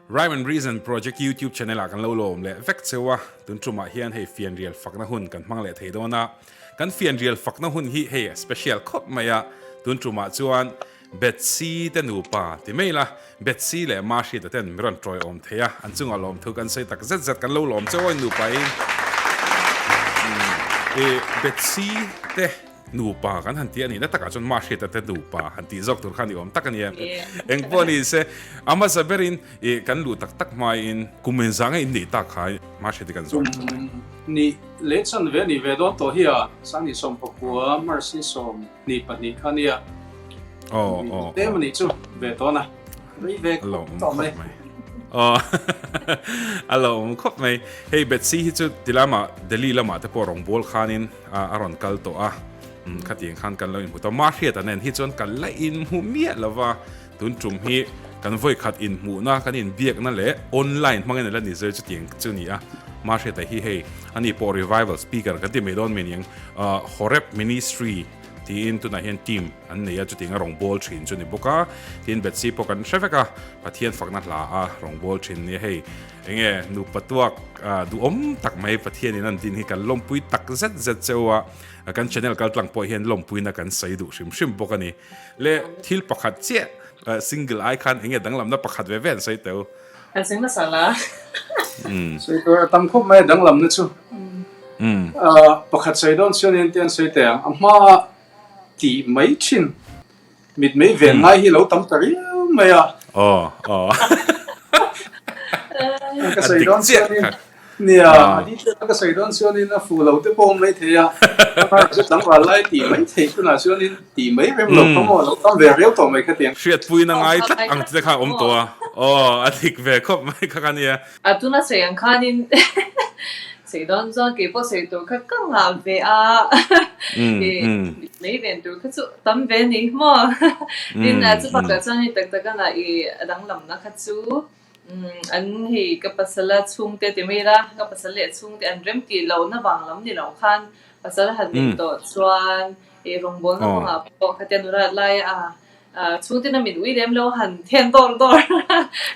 Rhyme and Reason Project YouTube channel ah kan lo lawm leh vek cheu a, tun tumah hian hei fianrial fakna hun kan hmang leh thei dawn a, kan fianrial fakna hun hi hei a special khawp mai a, tun tumah chuan Betsy te nupa ti mai la, Betsy leh Mahriata ten mi rawn tawiawm thei a, an chungah lawmthu kan sawi tak zet zet kan lo lawm cheu a in nupa in. I Betsy te nupa kan han ti a nihna takah chuan Mahriata te nupa han tih zawk tur kha ni awm tak a ni e. Engpawh ni se, a hmasa berin i kan luh tak tak hmain kum engzah nge in neih tak kha Mahriati kan zawh. Kum nih leh chanve a nih ve dawn tawh hi a, Sangni sawmpakua March ni sawm. Ni pahnih kha nia. Aw aw. Tlem a nih chu ve tawn a. Rei ve khawp tawh mai. Aw a lo awm khawp mai. Hei Betsy hi chu tilama Delhi lamah te pawh rawngbâwl khanin a rawn kal tawh a. Khatiang khan kan lo inhmu tawh. Mahriata nen hi chuan kan la inhmu miah lo va. Tun tum hi kan vawikhat inhmuhna, kan inbiakna leh online hmangin a la ni zir chutiang chu ni a. Mahriata hi hei ani pawh revival speaker kan ti mai dawn mai niang. Horeb Ministry tiin tunah hian team an nei a, chutiang a rawngbâwl thin chu ni bawk a. Tin Betsy pawh kan hre vek a, Pathian fakna hla a rawngbâwl thin nia hei. Enge nupa tuak duhawm tak mai Pathianin an din hi kan lawmpui tak zet zet cheu a. Kan channel kaltlang pawh hian lawmpuina kan sawi duh hrim hrim bawk a ni. Le thil pakhat chiah single ai khan enge danglamna pakhat ve ve an sawi teu. An sawi hmasa la. Sawi tur a tam khawp mai a danglamna chu. Pakhat sawi dawn chuan in te an sawi teh ang. A hma tih mai thin mit mei ven ngai hi lo tam ta riau mai a. Aw aw. Ka sawi dawn chuan in Nia, a detail ka sawi dawn chuanin a fuh lo te pawh awm mai thei a, a hnar chu tlangval lai tih mai theih tunah chuanin tih mai rem lo kha maw, lo tam ve riau tawh mai kha tiang. Hriatpuiin a ngai tlat ang tite kha a awm tawh a, aw a dik ve khawp mai kha kha nia. A tuna sawi ang khanin sawi dawn chuan kei pawh sawi tur kha ka ngah ve a, i mai ven tur kha chu tam ve ni maw. Tin, chu bakah chuan hei tak tak a lah i a danglamna kha chu An hei ka pasal a chhungte ti mai ila, ka pasal leh chhungte an rem tih lohna vang lam ni lo khan pasal han neih tawh chuan ih rawngbawlna kawngah pawh khatia nula lai a chhungte na min ui lem lo han then dawr dawr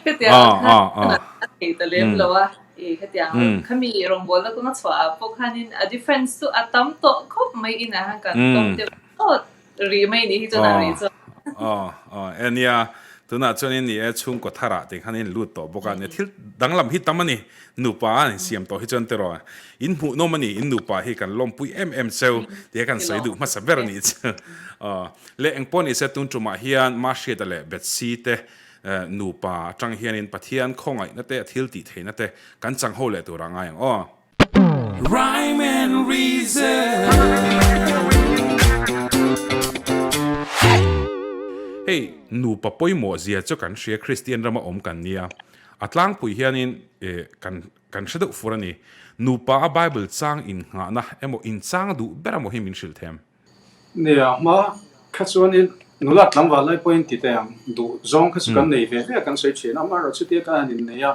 khatiang khan a thei ta lem lo a, ih khatiang khami rawngbawlna kawnga chhuah ah pawh khanin a difference chu a tam tawh khawp mai inah khan kan tawm deuh tawt. Rih mai nih hi chuan a rih chuan. Aw aw e nia tunah chuan in ni e chhungkaw tharah tih khan in lut tawh bawk a nia thil danglam hi tam a ni nupa a insiam tawh hi chuan tiraw in hmuhnawm a ni in nupa hi kan lawmpui em em cheu tia kan sawi duh hmasa ber a nih chu aw leh engpawh ni se tun tumah hian Mahriata leh Betsy te nupa atang hianin Pathian khawngaihna te a thil tih theihna te kan chang ho leh turah ngai ang aw. Rhyme and Reason Hei nupa pawimawh zia chu kan hria Kristian rama awm kan nia a tlangpui hianin eh kan kan hre deuh fur a ni nupa a Bible chang innghahna emaw inchang duh ber emaw hi min hrilh them. Nia hma kha chuanin nula tlangval lai pawhin ti teh ang duh zawng kha chu kan nei ve ve a kan sawi thin a, amaherawh chutia kan han innei a,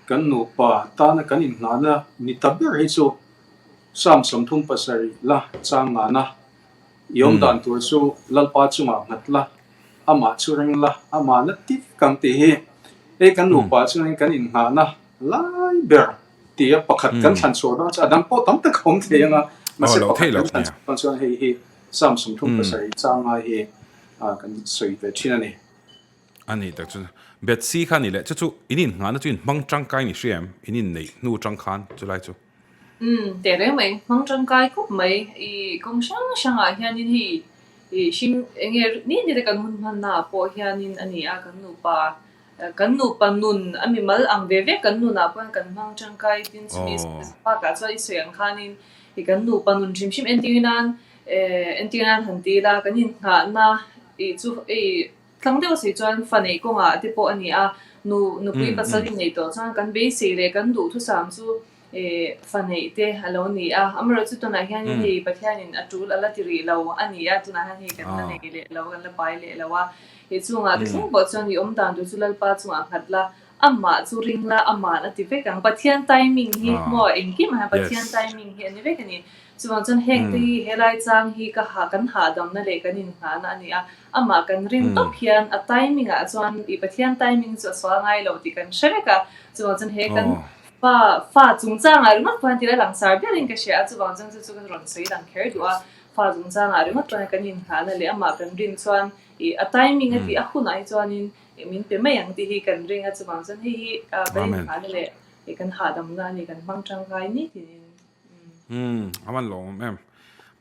kan nupa tana kan inhnahna ni ta ber hi chu Psalm 37 la chang ngana i awm dan tur chu Lalpa chungah nghat la, amah chu ring la, amah na ti vek ang tih hi hei kan nupa chuanin kan inhnahna lai ber Tia pakhat kan thlan chhuah dawn chu a dang pawh tam tak a awm thei ang a, mahse pakhat kan thlan chhuah dawn chuan hei hi Psalm 37 changa hi kan sawi ve thin a ni. A nih tak chu Betsy kha a ni leh chu chu in innghahna chu in hmang tangkai ni hria em? In inneih hnu tang khan chulai chu. Umm teh reng mai, hmang tangkai khawp mai. I kawng hrang hrangah hianin hei i hring enge ni ni te kan hun hmannaah pawh hianin a ni a kan nupa Kan nupa nun a mimal ang ve ve kan nunah pawh hian kan hmang tangkai tin chumi bakah chuan i sawi ang khanin i kan nupa nun hrim hrim entir nan entir nan han ti ila kan inngahna ih chu hei tlang deuh si chuan fa neih kawngah te pawh a ni a, nu nupui pasal inneih tawh chuan kan beisei leh kan duhthusam chu fa neih te a lo ni a, amaherawhchu tunah hian hei Pathianin a tul a la ti rih lo a ni a, tunah hian hei kan la nei leh lo, kan la pai leh lo a, hei chungah te thleng pawh chuan i awm dan tur chu Lalpa chungah nghat la, amah chu ring la, ama'n a ti vek ang. Pathian timing hi maw engkim ah hian Pathian timing hi a ni vek a ni. Chuvang chuan heng te hi helai chang hi ka ha kan hahdamna leh kan inngahna a ni a, amah kan rin tawp hian a timing ah chuan i Pathian timing chu a sual ngai lo tih kan hre vek a, chuvang chuan he kan fa fa chungchangah ringawt pawh hian tih la langsar berin ka hria a, chuvang chuan chu chu ka rawn sawi lang kher duh a, fa chungchangah ringawt pawh hian kan inngahna leh amah kan rin chuan i a timing a tih a hunah hi chuanin i min pe mai ang tih hi kan ring a, chuvang chuan hei hi kan inngahna leh i kan hahdamna a ni kan hmang tangkai ni tinin. Umm, a van lawm awm em.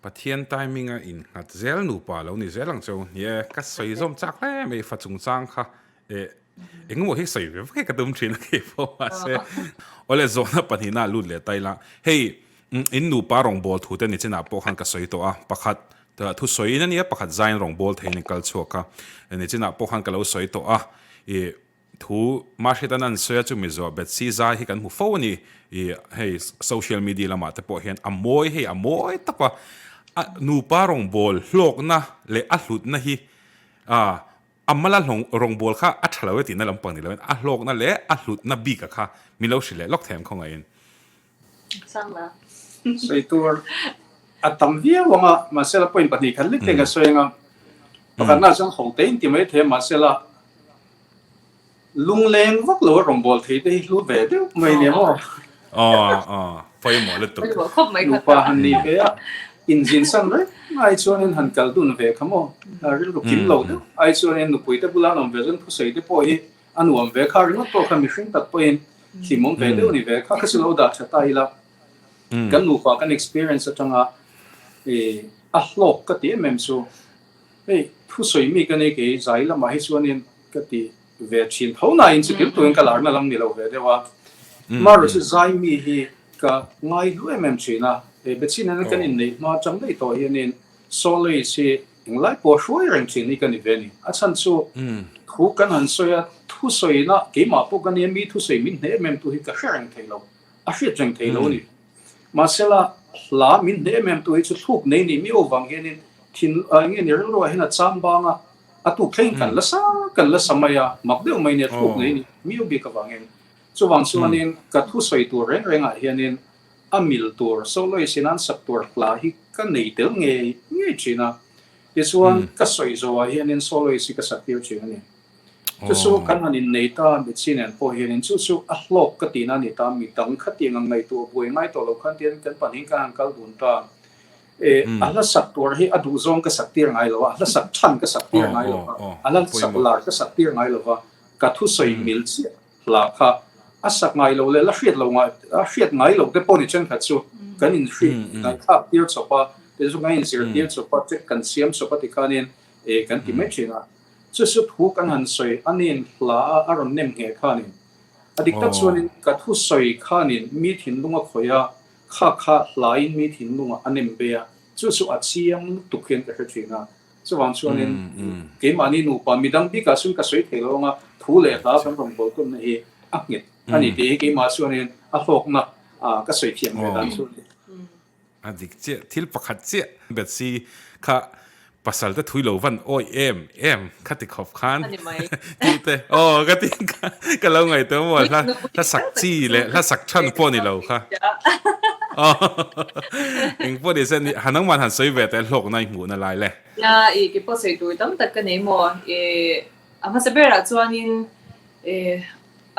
Pathian timing a innghat zel nupa lo ni zel ang cheu. Ni e, ka sawi zawm chak hle mai fa chungchang kha eh engemaw hi sawi ve vek hi ka tum thin a kei pawh mahse awle zawhna pahnihna lut leh ta ila. Hei in nupa rawngbâwl thu te nichinah pawh khan ka sawi tawh a, pakhat thusawiin a nia pakhat zaiin rawngbâwl theiin in kal chhuak a, nichinah pawh khan ka lo sawi tawh a ih Thu Mahriatan an sawi a chu mizo Bethsy zai hi kan hmu fo a ni. I hei social media lamah te pawh hian a mawi hei a mawi tak a, a nupa rawngbâwl hlawkna leh a hlutna hi a a mala rawngbâwl kha a tha lo e tihna lampang ni loin a hlawkna leh a hlutna bik a kha min lo hrilh leh lawk thei ang khawngaihin. Sawi tur a tam viau ang a, mahsela point pahnihkhat lek te ka sawi ang a, pakhatna chuan ho te in ti mai thei a, mahsela Lungleng vak lo a rawngbâwl thei te hi hlu ve deuh mai nia maw? Aw, aw, pawimawh lutuk. Nupa han ni ve a, inzin san reng ai chuanin han kal dun ve kha maw? Rilru kim lo deuh ai chuanin nupui te bula an awm ve chuan thusawi te pawh hi a nuam ve kha ringawt pawh kha mihring tak pawhin hlimawm ve deuh a ni ve kha. Kha chu lo dah tha ta ila, kan nupa kan experience atanga a hlawk ka ti em em chu. Hei, thusawi mi ka nei kei zai lamah hi chuanin ka ti ve thin tho nain chutil tuin ka larna lam ni lo ve deuh a. Amaherawhchu chu zai mi hi ka ngai hlu em em thin a, he Bethsy nena kan inneih hma atang daih tawh hianin Solace hi englai pawh hruai reng thin hi ka ni ve a ni. A chhan chu thu kan han sawi a, thusawina keimah pawh ka nia mi thusawi min hneh em em tu hi ka hre reng thei lo, a hriat reng thei lo a ni. Mahsela, hla min hneh em em tu hi chu thluk nei nih miau vang hianin thin eng nge ni rilruah hian a cham bang a, a tuk thleng kan la sa kan la sa mai a, mak deuh mai nia thluk nei nih miau bik avang hian. Chuvang chuanin ka thusawi tur reng rengah hianin a mil tur, soloist in an sak tur hla hi ka nei tel ngei ngei thin a, tichuan ka sawi zawhah hianin soloist hi ka sak tir thin a ni. Chu chu kan han innei ta, Bethsy nen pawh hianin chu chu a hlawk ka tihna a ni ta, mi dang khatiang ang ngaihtuah buai ngai tawh lo khan tian kan pahnihin kan han kal dun ta. E, a hla sak tur hi a duhzawng ka sak tir ngai lo a, a hla sak than ka sak tir ngai lo a, a hla sak lar ka sak tir ngai lo a, ka thusawi mil chiah hla kha a sak ngai lo leh la hriat lo ngai, a hriat ngai lo te pawh ni thenkhat chu kan inhriat ngaihthlak tir chawp a, tichuan kan inzir tir chawp a, check kan siam chawp a tikhanin e kan ti mai thin a. Chu chu thu kan han sawi a nin hla a a rawn nem ngheh khanin a dik tak chuanin ka thu sawi khanin mi thinlung a khawih a, kha kha hlain mi thinlungah a nem ve a, chu chu a chiang lutuk hian ka hre thin a. Chuvang chuanin keimahni nupa midang bikah chuan ka sawi thei lo ang a, thu leh hla kan rawn bawl tawnna hi a nghet a ni tih hi keimah chuanin a hlawkna ka sawi thiam ve dan chu a ni. A dik chiah, thil pakhat chiah Bethsy kha pasal te thui lo van awih em em kha ti khawp khan tih te aw ka ti ka lo ngaihtuah maw hla hla sak chi leh hla sak than pawh ni lo kha eng pawh ni se han nangman han sawi ve teh hlawkna i hmuhna lai le. Nia i ke pawh sawi tur tam tak ka nei maw i a hmasa berah chuanin i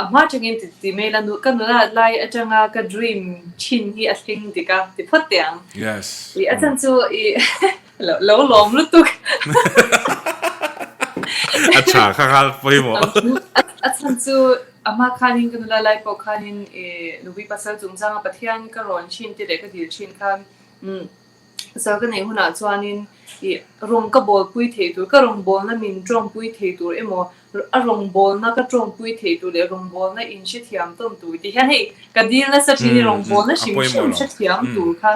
A hma tangin ti ti mai la, ka nula lai atanga ka dream thin hi a thleng dik a ti phawt teh ang. Yes. I a chan chu i lo lo lawm lutuk. A tha kha kha pawimawh. A chan chu a hma khanin ka nula lai pawh khanin i nupui pasal chungchanga Pathian ka rawn thin te leh ka dil thin khan umm Pasal ka neih hunah chuanin ih rawng ka bawlpui thei tur, ka rawngbawlna min tawngpui thei tur emaw, a rawngbawlna ka tawngpui thei tur leh rawngbawlna in hrethiam tawn tur tih hian hei ka dil nasa thin i rawngbawlna hrim hrim hrethiam tur kha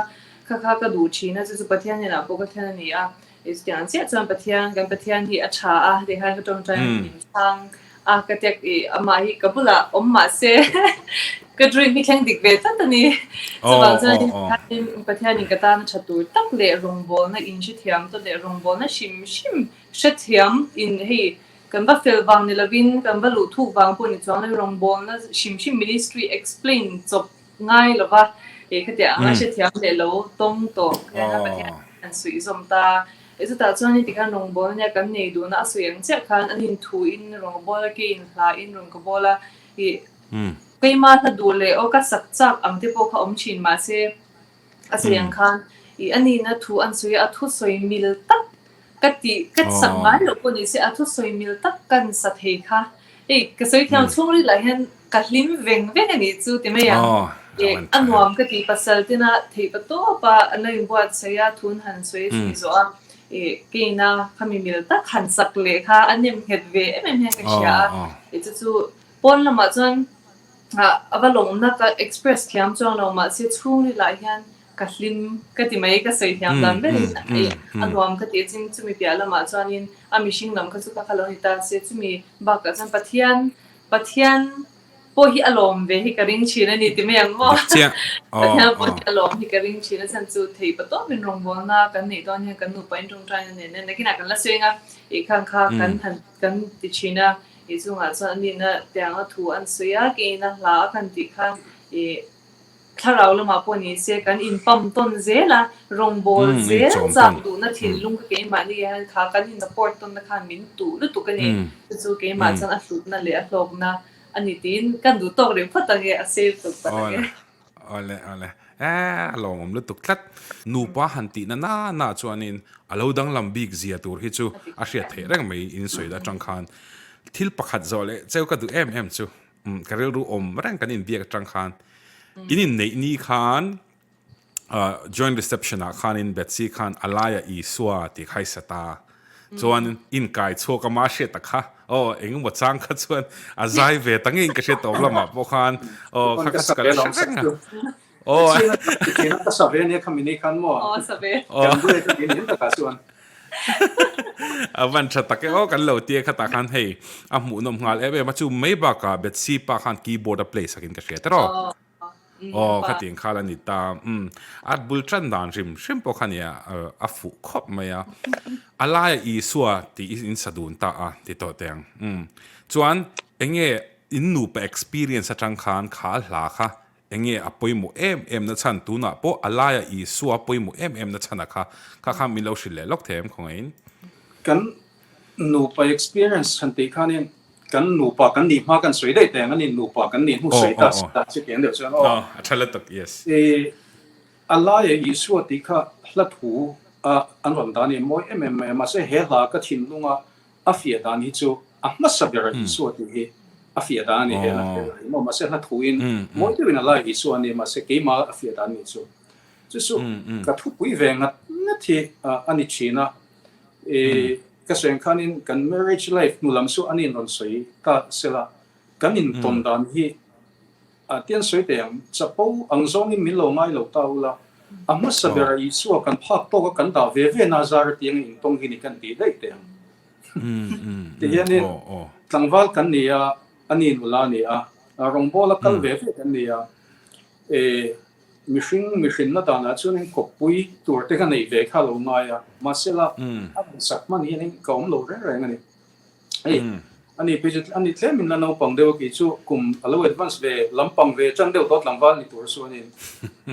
kha kha ka duh thin a, chu chu Pathian hnenah pawh ka thlen a ni a. Chutiang chiah chuan Pathian, kan Pathian hi a tha a, heti khan ka tawngtai min chhang a, ka tiak i amah hi ka bulah awm mah se ka dream hi thleng dik ve tlat a ni. Chuvang chuan Pathianin ka tana tha tur tak leh rawngbawlna in hrethiam tawh leh rawngbawlna hrim hrim hrethiam in hei kan va fel vang ni lovin kan va luh thuk vang pawh ni chuang lo rawngbawlna hrim hrim ministry explain chawp ngai lova. I khatiang anga hrethiam leh lo tawng tawh hian a Pathian an suih zawm ta. I chutah chuan heti khan rawngbâwl ania kan nei duhna a sawi ang chiah khan an inthu in rawn ka bâwl a, kei in hla in rawn ka bâwl a. I keimah hla duh leh aw ka sak chak ang te pawh kha awm thin mahse a sawi ang khan i a nihna thu an sawi a, a thusawi mil tak ka tih ka sak ngai loh pawh ni se a thusawi mil tak kan sa thei kha. Hei ka sawi thiam chhungril ah hian ka hlim veng veng a nih chu ti mai ang. A nuam ka tih pasal tena theih pa tawp a an lo inbuatsaih a thun han sawi a sawi zawh a i keina khami mil tak han sak leh kha a nem nghet ve em em hian ka hria a. I chu chu pawn lamah chuan a va lawmna ka express thiam chuang lo mahse chhungril ah hian ka hlim ka ti mai ka sawi thiam dan berin a nuam ka tih chin chumi piah lamah chuanin a mihring lam kha chu ka kha lo ni ta se chumi bakah chuan Pathian Pathian pawh hi a lawm ve hi ka ring thin a ni ti mai ang maw Pathian pawh hi a lawm hi ka ring thin a chhan chu thei patawpin rawngbawlna kan neih dawn hian kan nupa in tawngtaina nen nen nakinah kan la sawi ang a ih khang kha kan han kan ti thin a ih chungah chuan a nihna tianga thu an sawi a keina hla a kan tih khan ih Thlarau lamah pawh ni se kan inpam tawn zel a, rawngbâwl zel chak duhna thinlung kha keimahni hian kha kan in support tawnna khan min tuh lutuk a ni. Chu chu keimah chuan a hlutna leh a hlawkna a ni tiin kan duh tawk rih phawt ang e, a save tuk palh ang e. Awle awle eh a lawmawm lutuk tlat. Nupa han tihna na na chuanin a lo danglam bik zia tur hi chu a hriat theih reng mai in sawi atang khan. Thil pakhat zawh leh cheu ka duh em em chu. Ka rilru awm reng kan inbiak atang khan in inneih ni khan joint reception ah khanin Betsy khan a laia Isua tih kha i sa ta. Chuan inkai chhuak a mah hriat tak kha aw engemaw chang kha chuan a zai ve ta ngeiin ka hriat tawp lamah pawh khan aw kha kha chu ka la hre reng a. Aw. Ka sa ve ania khami ni khan maw? Aw sa ve. Kan buai ka ti nin takah chuan. A van tha tak e aw kan lo tia khatah khan hei a hmuhnawm nghal em em a chu mai bakah Betsy pa khan keyboard a play sakin ka hria tiraw. Aw khatiang khal a ni ta. Umm a bul tan dan hrim hrim pawh kha nia a fuh khawp mai a. A laia Isua tih i in sa dun ta a ti tawh teh ang. Umm chuan enge in nupa experience atang khan kha hla kha Enge a pawimawh em em na chhan? Tunah pawh a laia Isua pawimawh em em na chhan a kha. Kha kha min lo hrilh leh lawk thei em khawngaihin? Kan nupa experience chhan tih khanin kan nupa kan nih hma kan sawi daih teh ang a ni, nupa kan nih hnu sawi ta si ta chu tiang deuh chuan aw. Aw, a tha lutuk, yes. I a laia Isua tih kha hla thu a an rawn dah a ni, mawi em em mai a, mahse he hla ka thinlunga A fiah dan hi chu a hmasa ber a Isua tih hi a fiah dan a ni he hla hre lai maw mahse hla thu in mawi deuhin a lai Isua a ni mahse keimah a fiah dan ni chu chu chu ka thupui ve ngat ngat hi a ni thin a i ka sawi ang khanin kan marriage life hnu lam chu an in rawn sawi ta sela kan in tawn dan hi A tian sawi teh ang, chapo ang zawngin min lo ngai lo ta ula, a hmasa bera Isua kan phak tawka kan dah ve ve na zar atianga intawng hi ni kan tih daih teh ang. Tihianin tlangval kan ni a, a ni nula a ni a, rawngbawla kal ve ve kan ni a, e mihring mihrinna danah chuanin kawppui tur te ka neih ve kha a lo ngai a, mahsela a ngaihsak hman hianin ka awm lo reng reng a ni. Hei, ani phei chu ani tlem in la naupang deuh a kei chu kum a lo advance ve lampang ve tan deuh tawh tlangval ni tur chuanin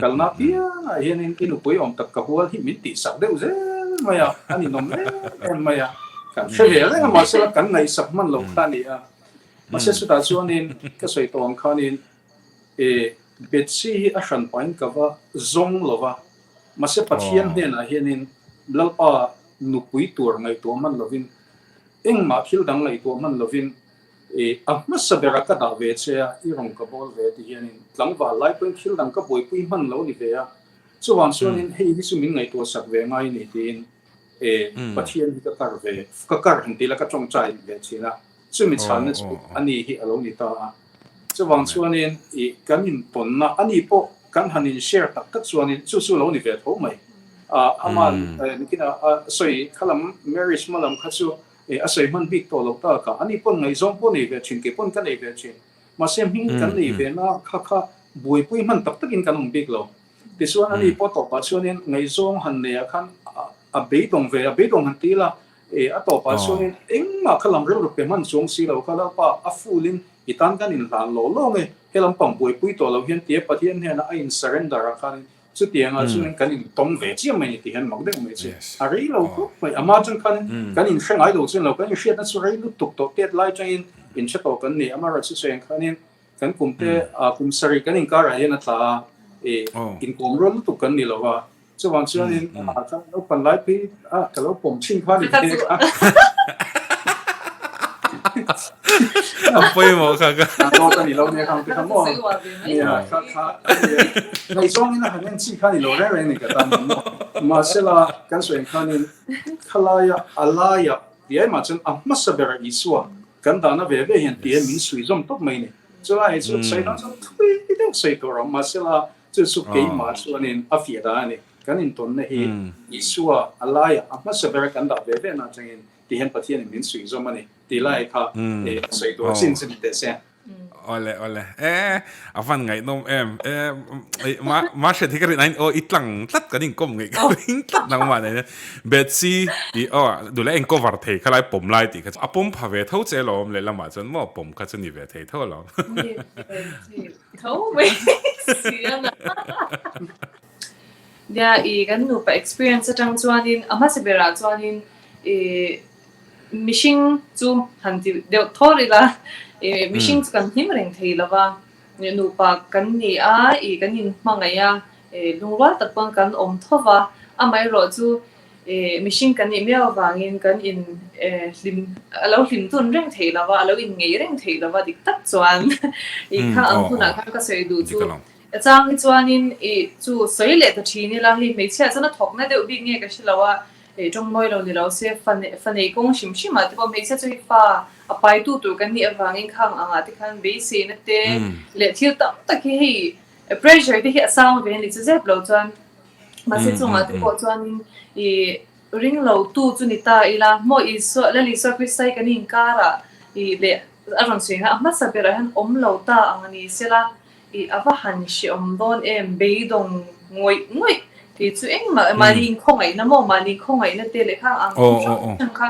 kalna piangah hianin i nupui awm tak ka hual hi min tihsak deuh zel mai a, a ninawm em em mai a, kan hre ve reng a mahse la kan ngaihsak hman lo kha a ni a, mahse chutah chuanin ka sawi tawh ang khanin e Betsy hi a hran pahin ka va zawng lo va, mahse Pathian hnenah hianin Lalpa nupui tur ngaihtuah hman lovin Engmah thil dang ngaihtuah hman lovin i a hmasa berah ka dah ve che a, i rawn ka bawl ve ti hianin tlangval lai pawhin thil dang ka buaipui hman lo ni ve a, chuvang chuanin hei hi chu min ngaihtuah sak ve ngai ni tiin e Pathian hi ka kar ve, ka kar han ti la ka tawngtai ve thin a, chumi chhanna chu ani hi a lo ni ta a. Chuvang chuanin i kan intawnna ani pawh kan han in share tak tak chuanin chu chu lo ni ve tho mai. Ama nikin a sawi khalam marriage hma lam kha chu a sawi hman bik tawh lo ta ka. Ani pawn ngaihzawng pawh nei ve thin, kei pawn ka nei ve thin. Mahse hming kan nei ve na kha kha buaipui hman tak takin kan awm bik lo. Tichuan ani pawh tawpah chuanin ngaihzawng han neiah khan a beidawng ve, a beidawng han ti ila a tawpah chuanin engmah kha lam rilru pe hman chuang si lo kha Lalpa a full in I tan kan inhlan lo lo nge? He lampang buaipui tawh lo hian tia Pathian hnenah a in surrender ah khanin chutiangah chuan kan in tawng ve chiah mai ni ti hian mak deuh mai chu a rei lo khawp mai. Ama atang khanin kan in hre ngai lo chuan lo kan in hriatna chu rei lutuk tawh tet lai atangin in hre tawh kan ni. Amaherawhchu sawi ang khanin kan kum te kum sarih kan inkarah hian a tla a, inkawm rual lutuk kan ni lo a. Chuvang chuanin ah chuan naupan lai phei a ka lo pawm thin kha ni te kha. A pawimawh kha ka. A dawt a ni lo nia khang te kha maw. Nia kha kha ngaihzawngin a han en chi kha ni lo reng reng ni ka tan maw. Mahsela kan sawi ang khanin khalaia a laia tiai mah chuan a hmasa berah Isua kan dahna ve ve hian tia min suih zawm tawp mai ni. Chulai chu sawi dan chuan thui deuh sawi tur a awm mahsela Chu chu keimah chuanin a fiah dan a ni. Kan intawnna hi Isua a laiah a hmasa ber kan dah ve ve na atangin ti hian Pathianin min suih zawm a ni tih lai kha sawi tur chin chin teh se. Awle awle e a van ngaihnawm em e ma ma hriat hi ka rin ain aw i tlang tlat kan inkawm ngeih ka ring tlat nangmah nen Betsy i aw duh leh a in cover thei kha lai pawm lai tih kha chu a pawm pha ve tho che alawm lehlamah chuan maw pawm kha chu ni ve thei tho alawm. Tho mai si a na. Nia i kan nupa experience atang chuanin a hmasa berah chuanin i mihring chu han ti deuh thawr ila i mihring chu kan hlim reng thei lo va, nupa kan ni a i kan inhmangaih a lungrual tak pawn kan awm tho va, amaherawh chu Ih mihring kan nih miau avangin kan in hlim a lo hlim dun reng thei lo va, a lo in ngei reng thei lo va dik tak chuan ih kha ang hunah khan ka sawi duh chu a chang hi chuanin ih chu sawi leh ta thin ila hei hmeichhia chuan a thawkna deuh bik nge ka hre lo a, ih tawngmawi lo ni lo se fa fa nei kawng hrim hrim ah te pawh hmeichhia chu hei fa a paitu tur kan nih avangin khang angah te khan beiseina te leh thil tam tak hi hei pressure te hi a sang ve a ni chu zep lo chuan. Mahse chungah te pawh chuanin i ring lo tu chu ni ta ila, maw Isua, Lal Isua Krista hi kan inkarah i leh a rawn sawi a, a hmasa berah hian awm lo ta ang a ni sela, i a va han hreawm dawn em, beidawng ngawih ngawih tih chu engmah mahni inkhawngaihna maw, mahni khawngaihna te leh khang ang hrang hrang kha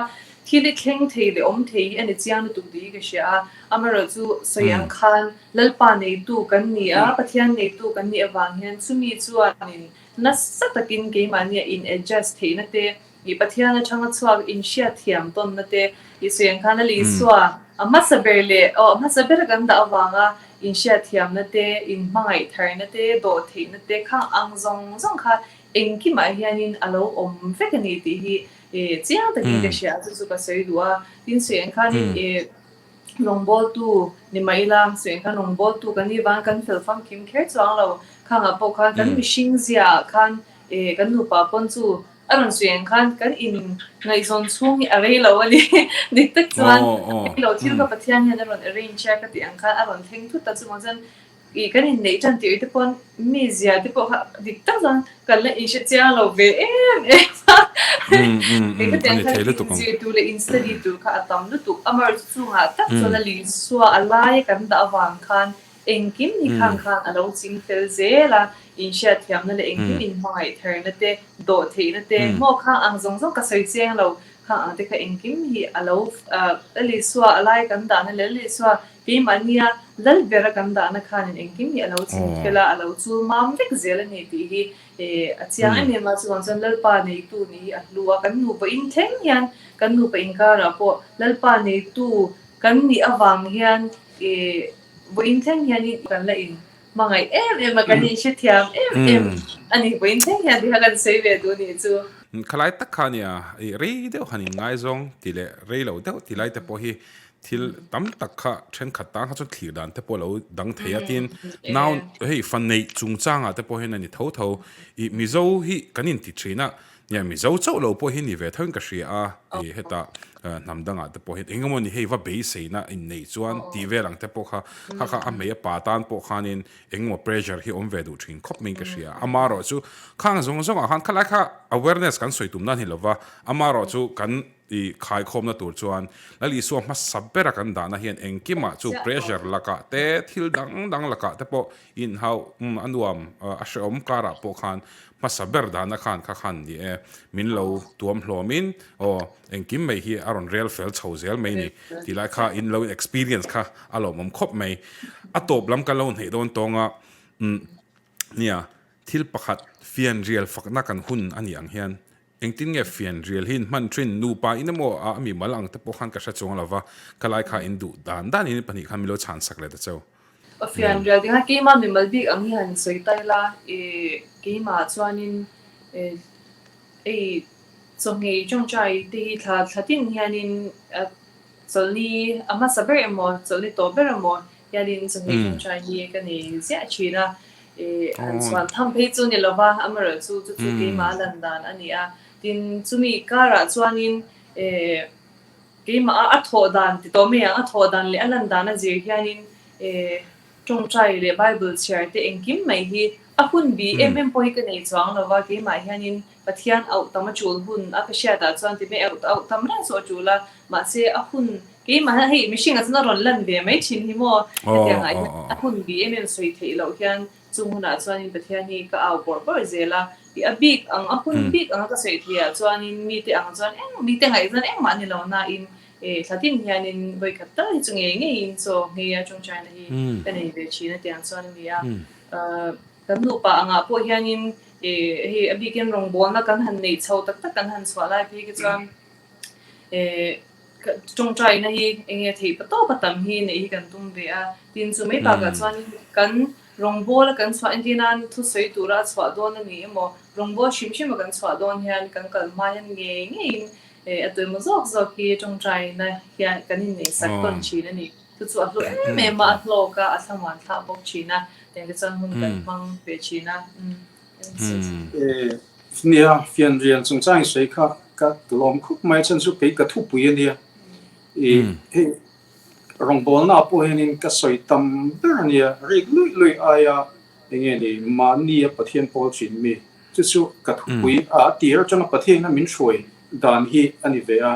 thil i thleng thei leh awm thei hi a ni chiang lutuk tih hi ka hria a, amaherawh chu sawi ang khan Lalpa neitu kan ni a, Pathian neitu kan nih avang hian chumi chuanin nasa takin keimahnia in adjust theihna te, ih Pathian atanga chhuak in hriatthiam tawnna te, ih sawi ang khan Lal Isua a hmasa ber leh aw a hmasa ber kan dah avanga in hriatthiamna te, in hmangaih tharna te, dawh theihna te khang ang zawng zawng kha engkimah hianin a lo awm vek a ni tih hi chiang takin ka hria a, chu chu ka sawi duh a. Tin sawi ang khanin ih. Rawngbawltu ni mah ila, sawi khan rawngbawltu kan nih vang kan fel famkim kher chuang lo. Khangah pawh khan kan mihring zia ah khan eh kan nupa pawn chu a rawn sawi ang khan kan in ngaihzawn chhung hi a rei lo a ni. Dik tak chuan a rei lo thil kha Pathian hian a rawn arrange a ka tih ang khan a rawn thleng thut a chuvang chuan Ih kan inneih tan tir te pawn mi zia te pawh kha dik tak chuan kan la inhre chiang lo ve em em a. Kei ka tiang khan inzir tur leh in study tur kha a tam lutuk. Amaherawhchu chungah tak chuan a Lisua a lai kan dah avang khan engkim hi khang khan a lo ching fel zel a, inhriatthiamna leh engkim inhmangaih tharna te, dawhtheihna te, maw khang ang zawng zawng ka sawi chiang lo, khang ang te kha engkim hi a lo Lisua a lai kan dahna leh Lisua Keimahnia lal bera kan dahna khanin engkim hi a lo chim fel a, a lo chul mam vek zel a ni tih hi a chiang em em a. Chuvang chuan Lalpa neitu nih hi a hlu a, kan nupa inthleng hian kan nupa inkarah pawh Lalpa neitu kan nih avang hian vawiin thleng hian kan la in hmangaih em em a, kan inhrethiam em em a ni. Vawiin thleng hian tih kha kan sawi ve duh nih chu. Khalai tak kha nia, rei deuh han inngaizawng tih leh rei lo deuh tih lai te pawh hi Thil tam tak kha thenkhat tan kha chuan thlir dan te pawh a lo dang thei a tin nau hei fa neih chungchangah te pawh hian a ni tho tho ih Mizo hi kan inti thin a nia Mizo chauh lo pawh hi ni ve tho in ka hria a ih hetah hnam dangah te pawh hian eng emaw ni hei va beiseina inneih chuan tih vel ang te pawh kha kha kha a hmei a pa tan pawh khanin eng emaw pressure hi awm ve duh thin khawp mai in ka hria amaherawh chu khang zawng zawngah khan khalai kha awareness kan sawi tum nan hi lova amaherawh chu kan I khaikhawmna tur chuan Lal Isua hmasa bera kan dahna hian engkimah chu pressure lakah te, thil dang dang lakah te pawh inhauh a nuam a hrehawm karah pawh khan hmasa ber dahna khan kha khan ni e, min lo tuam hlawmin aw engkim mai hi a. a rawn rel fel chho zel mai ni tih lai kha in lo in experience kha a lawmawm khawp mai. A tawp lam kan lo hneih dawn tawng a, umm nia thil pakhat fianrial fakna kan hun a nih ang hian Engtin nge fianrial hi in hman thin? Nupa in emaw a mi mal ang te pawh khan ka hre chuang lo va, ka lai kha in duh dan dan in pahnih khan min lo chhan sak leh ta cheu. Aw fianrial ding a keimah mi mal bik ang hi han sawi ta ila i keimah chuanin ei chawhngei tawngtai te hi thla thla tin hianin Chawlhni a hmasa ber emaw, chawlhni tawh ber emaw hianin chawhni tawngtai hi ka nei ziah thin a. Ih han chhuan tham phei chu ni lova, amaherawh chu chu chu keimah a lan dan a ni a. Tin, chumi karah chuanin eh keimah a a thawh dan ti tawh mai ang, a thawh dan leh a lan dan a zir hianin eh tawngtai leh Bible chhiar te engkim mai hi a hun bi em em pawh hi ka nei chuang lova, keimah hianin Pathian auh tam a tul hun a ka hriatah chuan ti mai auh auh tam reng chu a tul a, mahse a hun keimah hian hei mihringah chuan a rawn lan ve mai thin hi maw hetiang ah hian a hun bi em em sawi theih loh hian chung hunah chuanin Pathian hi ka au bawrh bawrh zel a, tih a bik ang a hun bik anga ka sawi theih ah chuanin mite ang chuan eng mite ngaih chuan engmah ni lo nain eh thla tin hianin vawikhat tal hi chu ngei ngeiin chaw nghei a tawngtaina hi ka nei ve thin a tiang chuan a ni a, kan nupa angah pawh hianin Ih hei a bikin rawngbawlna kan han neih chho tak tak kan han chhuah lai phei khi chuan ih tawngtaina hi eng nge theih pa tawp a tam hi neih hi kan tum ve a. Tin chu mai bakah chuan kan rawngbawla kan chhuah entir nan thusawi tura a chhuah dawn a ni emaw rawngbâwl hrim hrima kan chhuah dawn hian kan kal hma hian ngei ngeiin ih a tuemaw zawk zawk hi tawngtaina hian kan inneihsak tawn thin a ni. Chu chu a hlu em em a, a hlawk a, a thlamuan thlah bawk thin a, tiang te chuan hun kan hmang ve thin a. Nia, fianrial chungchang i sawi kha ka lawm khawp mai, chhan chu kei ka thupui a nia. I hei rawngbawlna ah pawh hianin ka sawi tam ber a nia, rik luih luih aia enge ni mahni a Pathian pawl thin mi, chu chu ka thupui a tir atanga Pathian ina min hruai dan hi a ni ve a.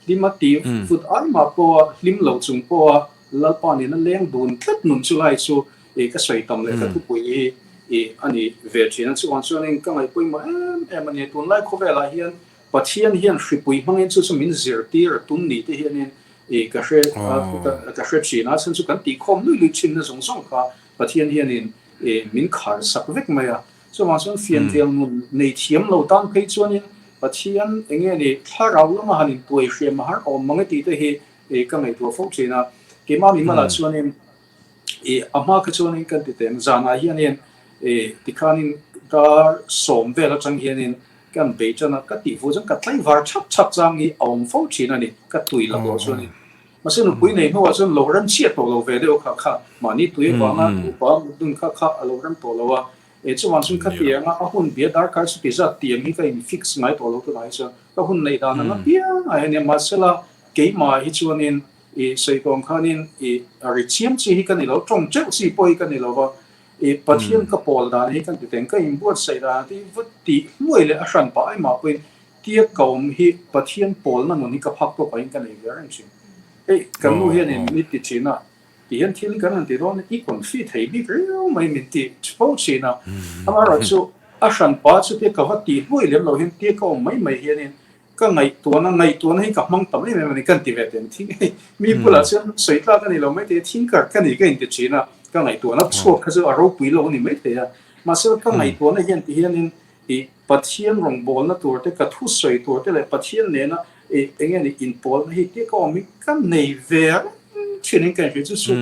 Hlim a ti fut ai mah pawha hlim lo chung pawha Lalpa nena leng dun tlat nun chu lai chu i ka sawi tam leh ka thupui hi i a ni ve thin a. Chuvang chuanin ka ngaih pawimawh em em a ni. Tunlai khawvelah hian Pathian hian hripui hmangin chu chu min zirtir a tum ni te hianin i ka hre ka hre thin a. Chhan chu kan tihkhawm lui lui thinna zawng zawng kha Pathian hianin i min khar sak vek mai a. Chuvang chuan fianrial nun nei thiam lo tan phei chuanin Pathian eng nge ni thlarau lama han intuai hriam a har awm mang e tih te hi ka ngaihtuah fo thin a. Keimah mimalah chuanin ih a hma kha chuanin kan ti teng zanah hianin ih tikhanin dar sawm vel atang hianin kan bei tan a, ka tih fu chuan ka tlaivar chhap chhap chang hi a awm fo thin a ni, ka tui laklawh chuanin. Mahse nupui nei hnuah chuan lo rem chhiat tawh lo ve deuh kha kha mahni tui avanga nupa mut dun kha kha a lo rem tawh lo a. E chuvang chuan ka tiang a, a hun bia darkar chu ti zat tiang hi ka in fix ngai tawh lo tunah hi chuan ka hun neih dan ang apiang ah hian mahsela keimah hi chuanin i sawi tawng khanin i ri chiam chi hi ka ni lo, tawng teuh chi pawh hi ka ni lo va, i Pathian ka pawl dan hi kan ti teng ka inbuatsaih dan hi va tih hluai leh a hran pah aimah pawhin Tia ka awm hi Pathian pawlna nun hi ka phak tawk ah hian ka nei ve reng thin. Hei kan nu hianin min ti thin a, ti hian thil kan han ti dawn a, i confi thei bik riau mai min ti fo thin a. Amaherawh chu a hranpa chu tia ka va tih hluai lem loh hian tia ka awm mai mai hianin ka ngaihtuahna, ngaihtuahna hi ka hmang tam em em a ni kan ti ve teh thing hei mi bulah chuan sawi tlak a ni lo mai thei a, thinker ka ni ka inti thin a, ka ngaihtuahna chhuak kha chu a ropui lo a ni mai thei a. Mahse ka ngaihtuahna hian ti hianin I Pathian rawngbawlna tur te, ka thusawi tur te leh Pathian nena i eng nge ni inpawlna hi tia ka awm hi ka nei ve reng thin in ka inhria chu chu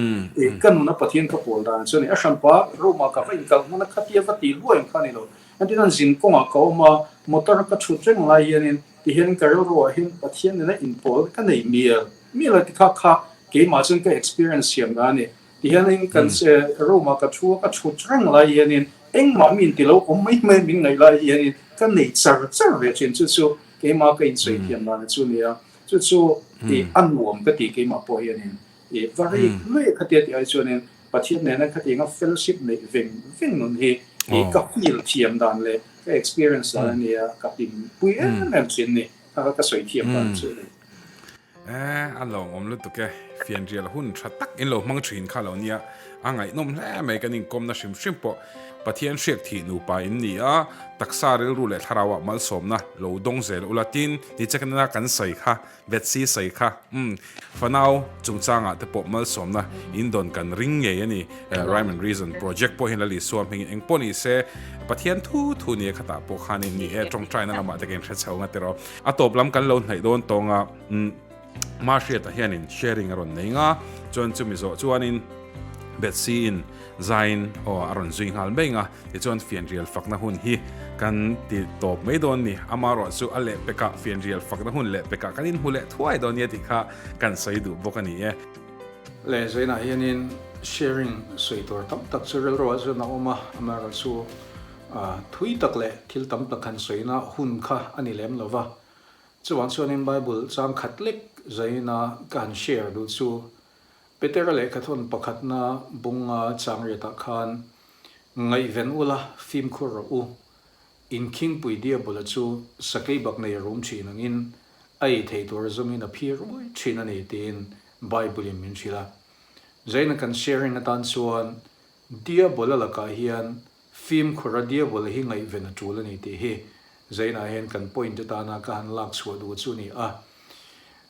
i ka nuna Pathian ka pawl dan chu a ni. A hranpa room ah ka va inkal hman a, khatia va tih luai ang kha a ni lo. Engtin an zin kawngah ka awm a, motor a ka thut reng lai hianin tihian ka rilru ah hian Pathian nena inpawl ka nei mial mial a ti kha kha keimah chuan ka experience siam dan a ni. Tihianin kan room ah ka thu a, ka chhut reng lai hianin engmah mi inti lo awm mai mai min ngaih lai hianin ka nei char char ve thin. Chu chu keimah ka insawi thiam dan chu a ni a, chu chu ih a nuam ka ti keimah pawh hianin ih va rik luih khatia tih ai chuanin Pathian nena khatianga fellowship neih veng veng nun hi ih ka feel thiam dan leh ka experience dan a ni a, ka hlimpui em em thin ni. Kha ka sawi thiam dan chu a ni. E, a lawmawm lutuk e. Fianrial hun tha tak in lo hmang thin kha lo nia. A ngaihnawm hle mai kan inkawmna hrim hrim pawh. Pathian hriak thih nupa in ni a, taksa rilru leh thlarauah malsawmna lo dawng zel ula tin ni chekna kan sawi kha Betsy sawi kha, umm, fanau chungchangah te pawh malsawmna in dawn kan ring ngei a ni. Rhyme and Reason project pawh hian Lal Isua hmingin eng pawh ni se, Pathian thu thu nia khatah pawh khanin ni e, tawngtaina lamah te ka inhre chho nga tiraw. A tawp lam kan lo hnaih dawn tawng a, umm, Mahriata hianin sharing a rawn nei nga, chuan chumi zawh chuanin Betsy in Zain aw a rawn zui nghal mai nga, tichuan fianrial fakna hun hi kan ti tawp mai dawn ni. Amaherawh chu a lehpekah fianrial fakna hun lehpekah kan inhmu leh thuai dawn nia tih kha kan sawi duh bawk a ni e. Le Zainah hianin sharing sawi tur tam tak chu rilruah chuan a awm a, amaherawh chu thui tak leh thil tam tak han sawina hun kha a ni lem lo va. Chuvang chuanin Bible chang khat lek Zaina ka han share duh chu Petera lehkhathawn pakhatna bunga changriatah khan, Ngaihven ula, fimkhur rawh u. Inkhingpui Diabola chu sakei bak nei a rum thin angin a ei thei tur zawngin a phir ruai thin a ni tiin Bible-in min hrilh a. Zaina kan sharing atan chuan Diabola lakah hian Fimkhura Diabola hi ngaihven a tul a ni tih hi Zainah hian kan point atana ka han lak chhuah duh chu a ni a.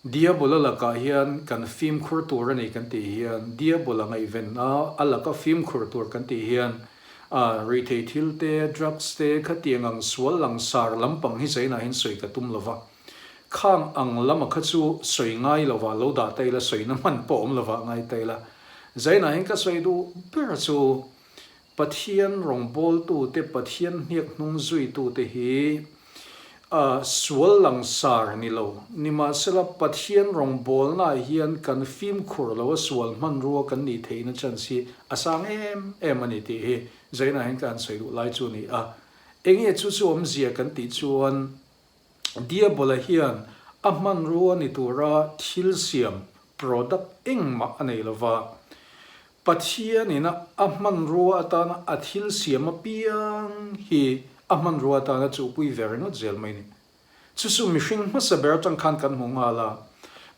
Diabola lakah hian kan fimkhur tur a ni kan tih hian Diabola ngaihven a, a laka fimkhur tur kan tih hian a ruihtheih thil te, drugs te, khatiang ang sual langsar lampang hi Zainah hian sawi ka tum lova. Khang ang lama kha chu sawi ngai lova lo dah ta ila sawina hman pawh awm lova ngai ta ila. Zainah hian ka sawi duh ber chu Pathian rawngbawltute, Pathian hniak hnung zuitute hi sual langsar ni lo. Nimahsela, Pathian rawngbawlnaah hian kan fimkhur lo a sual hmanrua kan nih theihna chance hi a sang em em a ni tih hi Zainah hian ka han sawi duh lai chu a ni a. Enge chu chu awmzia kan tih chuan Diabola hian a hmanrua ni tura thil siam, product, engmah a nei lova. Pathianin a hmanrua atana a thil siam apiang hi a hmanrua atana chuhpui ve ringawt zel mai ni. Chu chu mihring hmasa ber atang khan kan hmu nghal a.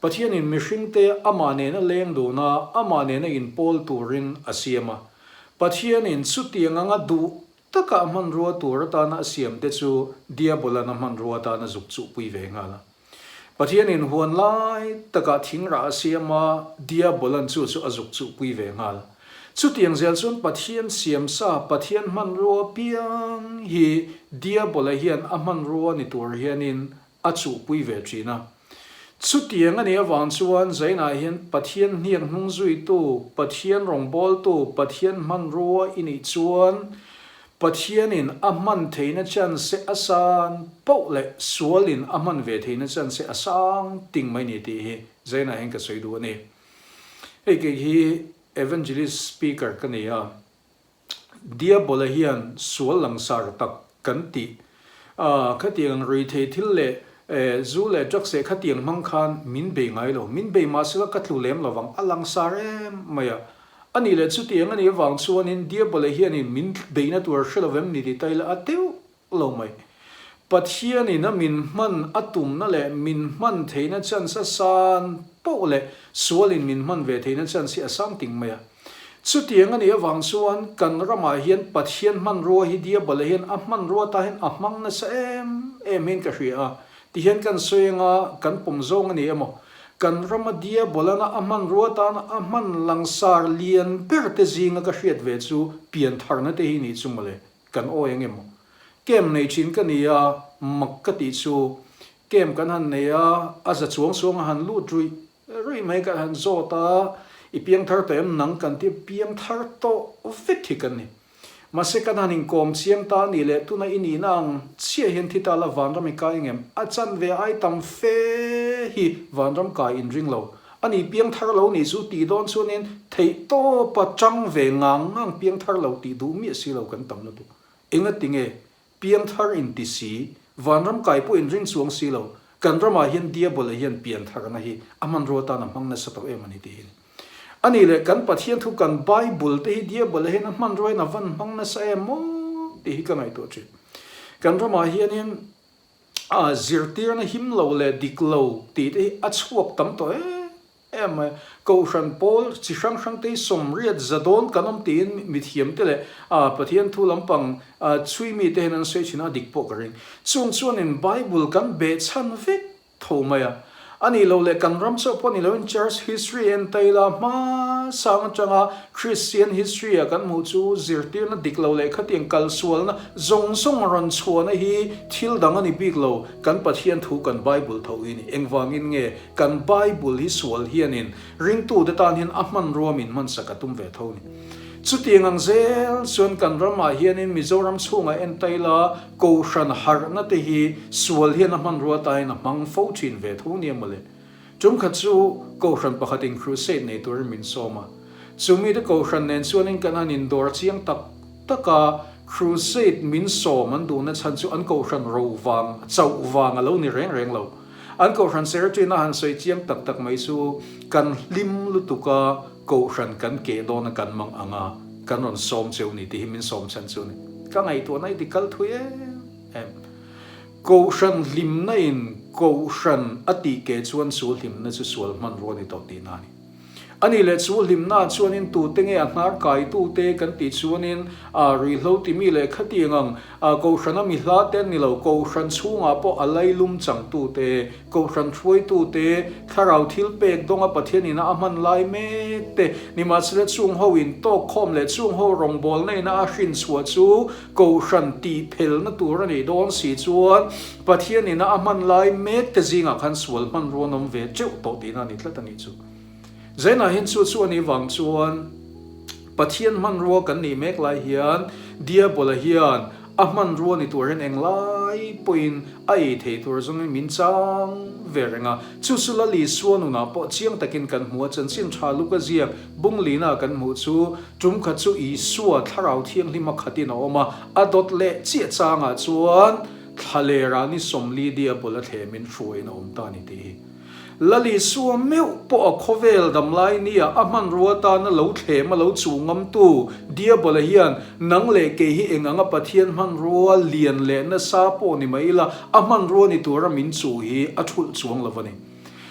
Pathianin mihringte amah nena leng dun a, amah nena inpawl turin a siam a. Pathianin chutiang anga duh taka a hmanrua tur atana a siamte chu Diabolan a hmanrua atana zuk chuhpui ve nghal a. Pathianin huan lai takah thingrah a siam a, Diabolan chu chu a zuk chuhpui ve nghal. Chutiang zel chuan Pathian siamsa, Pathian hmanrua piang hi Diabola hian a hmanrua ni tur hianin a chuhpui ve thin a. Chutiang a nih avang chuan Zainah hian Pathian hniak hnung zuitu, Pathian rawngbawltu, Pathian hmanrua i nih chuan Pathianin a hman theihna chance a san poh leh sualin a hman ve theihna chance a sang ting mai ni tih hi Zainah hian ka sawi duh a ni. Hei kei hi Evangelist Speaker ka ni a. Diabola hian sual langsar tak kan tih a, khatiang ruithei thil leh zu leh drugs leh khatiang hmang khan min bei ngai lo, min bei mahsela ka tlu lem lovang, a langsar em mai a. A nih leh chutiang a nih avang chuanin Diabola hianin min beihna tur hre lovem ni ti ta ila a deuh lo mai. Pathianin a min hman a tumna leh min hman theihna chance a san poh leh sualin min hman ve theihna chance hi a sang ting mai a. Chutiang a nih avang chuan kan ramah hian Pathian hmanrua hi Diabala hian a hmanrua ta hian a hmang nasa em em hian ka hria a. Tihian kan sawi anga kan pawm zawng a ni emaw? Kan rama Diabolana a hmanrua tana a hman langsar lian ber te zinga ka hriat ve chu piantharna te hi nih chu mawle. Kan awi ang emaw? Camp nei thin ka ni a, mak ka tih chu camp kan han nei a, a za chuang chuang a han lut ruih ruih mai kan han zawt a, i piang thar tawh em nang kan ti a, piang thar tawh vek hi kan ni. Mahse kan han inkawm chiang ta a nih leh tuna i nihna ang chiah hian thi ta la vanram i kai ngem? A chanve ai tam fe hi vanram kai inring lo. A ni piang thar lo nih chu tih dawn chuanin theih tawpa chang ve ngang ngang piang thar lo tih duh miah si lo kan tam lutuk. Engati nge piang thar in ti si, vanram kai pawh in ring chuang si lo, kan ramah hian Diabola hian pian tharna hi a hmanrua atan a hmang nasa tawh em a ni tih hi. A nih leh kan Pathian thu kan Bible te hi Diabola hian a hmanrua in a van hmang nasa em maw tih hi ka ngaihtuah thin. Kan ramah hianin. Zirtirna him lo leh dik lo tih te hi a chhuak tam tawh em em mai. Kohhran pawl chi hrang hrang te hi 80 za dawn kan awm tiin mithiam te leh Pathian thu lampang chhui mi te hian an sawi thin a, a dik pawh ka ring. Chung chuanin Bible kan behchhan vek tho mai a. A nih loh leh kan ram chauh pawh ni loin Church history en ta ila hmasang atanga Christian history a kan hmuh chu zirtirna dik lo leh khatiang kalsualna zawng zawng rawn chhuahna hi thil dang a ni bik lo, kan Pathian thu kan Bible tho hi a ni. Engvangin nge kan Bible hi sual hianin ringtute tan hian a hmanrua min hmansak a tum ve tho ni. Chutiang ang zel chuan kan ramah hianin Mizoram chhungah en ta ila Kohhran harhna te hi sual hian a hmanrua tain a hmang fo thin ve tho nia mawle. Tum khat chu Kohhran pakhatin crusade nei turin min sawm a. Chu mite Kohhran nen chuanin kan han indawr chiang tak tak a, crusade min sawm an duhna chhan chu an Kohhran ro vang, chauh vang a lo ni reng reng lo. An Kohhran secretary-na han sawi chiang tak tak mai chu kan hlim lutuk a, Kohhran kan keh dawn a kan mang ang a, kan rawn sawm cheu ni tih hi min sawm chhan chu a ni. Ka ngaihtuahna i ti kal thui em em. Kohhran hlimna in Kohhran a tih keh chuan chu hlimna chu sual hmanrua a ni tawh tihna a ni. A nih leh chu hlimna ah chuanin tute nge a hnar kaitute kan tih chuanin a ruihhlo timi leh khatiang ang Kohhrana mi hla te an ni lo, Kohhran chhungah pawh a lailum changtute, Kohhran hruaitute, thlarau thil pek dawnga Pathian ina a hman lai mek te, nimahsela chung ho in tawk khawm leh chung ho rawngbawlna ina a hrin chhuah chu Kohhran tih phelna tur a nih dawn si chuan Pathian ina a hman lai mek te zingah khan sual hmanrua an awm ve teuh tawh tihna a ni tlat a nih chu. Zainah hian chu chu a nih vang chuan Pathian hmanrua kan nih mek lai hian Diabola hian a hmanrua ni tur hian englai pawhin a ei thei tur zawngin min chang ve reng a. Chu chu Lal Isua nunah pawh chiang takin kan hmu a, chanchin tha luk a ziak bunglina kan hmuh chu tum khat chu Isua Thlarau Thianghlim a khatin a awm a, a dawt leh chiah changah chuan thlalerah ni 40 Diabola thlemin hruaiin a awm ta a ni tih hi. Lal Isua meuh pawh a khawvel damlai nia a hmanrua atana lo thlem a lo chuh ngamtu Diabola hian nang leh kei hi eng anga Pathian hmanrua lian leh nasa pawh ni mai ila a hmanrua ni tura min chuh hi a thulh chuang lo a ni.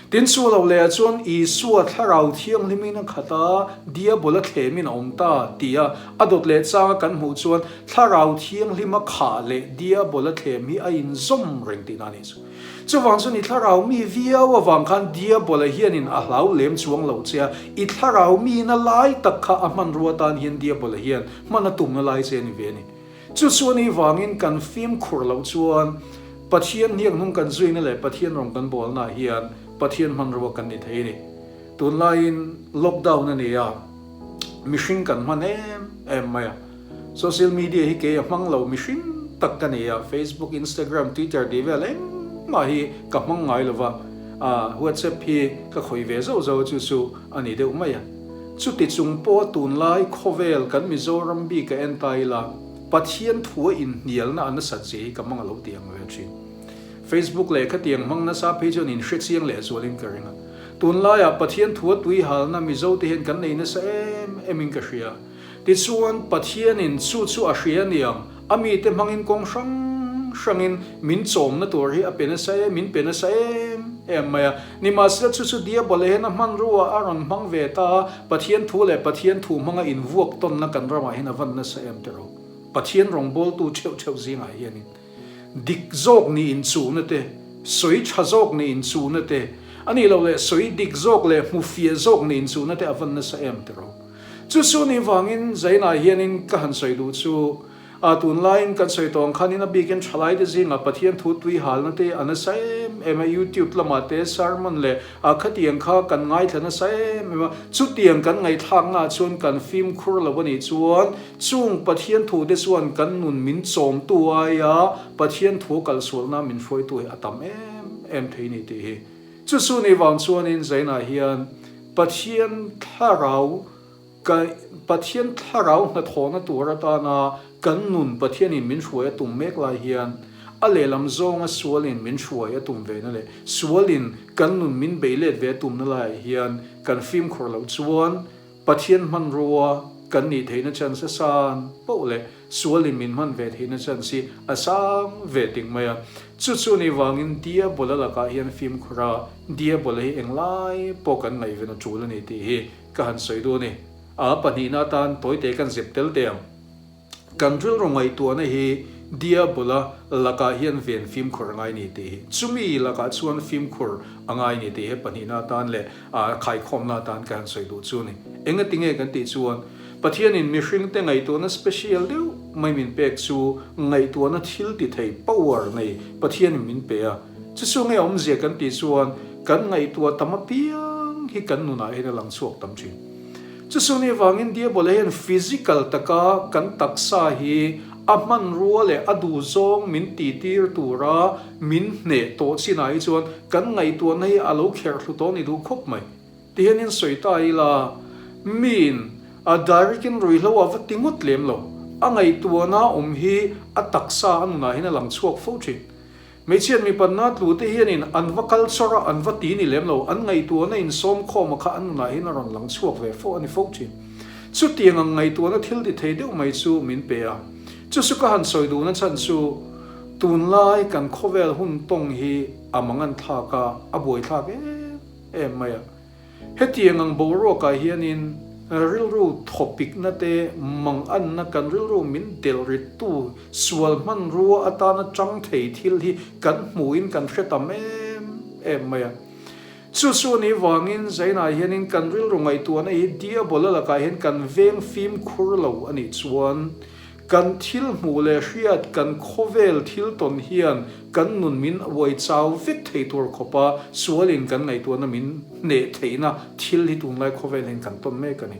Tin chu lo leh ah chuan Isua thlarau thianghlimin a khat a, Diabola thlemin a awm ta tia a dawt leh changa kan hmuh chuan thlarau thianghlima khah leh Diabola thlem hi a inzawm reng tihna a nih chu. Chuvang chuan i thlarau mi viau avang khan Diabola hianin a hlau lem chuang lo che a, i thlarau mina lai tak kha a hmanrua tan hian Diabola hian hman a tumna lai che a ni ve a ni. Chu chuan i vangin kan fimkhur loh chuan Pathian hniakhnung kan zuina leh Pathian rawng kan bawlnaah hian Pathian hmanrua kan ni thei a ni. Tunlaiin lockdown a ni a, mihring kan hman em em mai a. Social media hi kei a hmang lo mihring tak ka ni a, Facebook, Instagram, Twitter tih vel engmah hi ka hmang ngai lo va, WhatsApp hi ka khawih ve zauh zauh a chu chu a ni deuh mai a. Chuti chung pawh tunlai khawvel kan Mizoram bik a en ta ila, Pathian thu a inhnialna a nasat zia hi ka hmang a lo ti ang ve thin. Facebook leh khatiang hmang nasa phei chuan inhre chiang leh zualin ka ring a. Tunlaiah Pathian thu a tuihalna Mizo te hian kan nei nasa em em in ka hria. Tichuan, Pathianin chu chu a hria aniang, a mite hmangin kawng hrang hrangin min chawmna tur hi a pe nasa em, min pe nasa em em mai a. Nimahsela chu chu Diabol hian a hmanrua a rawn hmang ve ta a, Pathian thu leh Pathian thu hmanga invuak tawnna kan ramah hian a van nasa em teh rawh. Pathian rawngbawltu theuh theuh zingah hianin dik zawk nih inchuhna te, sawi tha zawk nih inchuhna te, a nih loh leh sawi dik zawk leh hmufiah zawk nih inchuhna te a van nasa em teh rawh. Chu chu ni vangin Zainah hianin ka han sawi duh chu, a tunlaiin kan sawi tawh ang khanin a bikin thalaite zingah Pathian thu tui halna te a nasa em em a, YouTube lamah te sermon leh a khatiang kha kan ngaithla nasa em em a, chutiang kan ngaihthlaknaah chuan kan fimkhur lo a nih chuan chung Pathian thu te chuan kan nun min chawmtu aia Pathian thu kalsualna min hruaitu hi a tam em em thei ni tih hi. Chu chu ni vang chuanin Zainah hian Pathian thlarau ka Pathian thlarau hnathawhna tur atana kan nun Pathianin min hruai a tum mek lai hian a lehlam zawnga sualin min hruai a tum ve na leh sualin kan nun min bei let ve a tumna laiah hian kan fimkhur loh chuan Pathian hmanrua. kan nih theihna chance a san poh leh sualin min hman ve theihna chance hi a sang ve ting mai a. Chu chu nih vangin Diabola lakah hian fimkhur a, Diabola hi englai pawh kan ngaihven a tul a ni tih hi ka han sawi duh a ni. A pahnihna atan tawite kan zep tel teh ang. Kan rilru ngaihtuahna hi Diabola lakah hian ven fimkhur a ngai ni tih hi. Chumi lakah chuan fimkhur a ngai ni tih hi pahnihna atan leh khaikhawmna atan ka han sawi duh chu a ni. Engati nge kan tih chuan Pathianin mihringte ngaihtuahna special deuh mai min pek chu ngaihtuahna thil ti thei, power, nei Pathianin min pe a. Chu chu nge awmzia kan tih chuan kan ngaihtuah tam apiang hi kan nunah hian a lang chhuak tam thin. Chusuni avangin Diabola hian physical taka kan taksa hi a hmanrua leh a duhzawng min titir tura min hneh tawh chinah hi chuan kan ngaihtuahna hi a lo kherh thlu tawh ni duh khawp mai. Tihianin sawi ta ila, miin a direct-in ruihhlo a va ti ngawt lem lo. A ngaihtuahna awm hi a taksa a nunah hian a lang chhuak fo thin. Hmeichhiat mipanna tlu te hianin an va kal chawr a, an va ti ni lem lo, an ngaihtuahna insawm khawma kha an nunah hian a rawn lang chhuak ve fo a ni fo thin. Chutiang ang ngaihtuahna thil ti thei deuh mai chu min pe a. Chu chu ka han sawi duhna chhan chu tunlai kan khawvel hun tawng hi a mangan thlak a, a buaithlak em em mai a. Hetiang ang boruakah hianin rilru thawpikna te, manganna kan rilru min delh rittu sual hmanrua atana chang thei thil hi kan hmuhin kan hre tam em em mai a. Chu chu a nih vangin Zainah hianin kan rilru ngaihtuahna hi Diabola lakah hian kan veng fimkhur lo a nih chuan Kan thil hmuh leh hriat kan khawvel thil tawn hian kan nun min uai chau vek thei tur khawpa sualin kan ngaihtuahna min hneh theihna thil hi tunlai khawvel hian kan tawn mek a ni.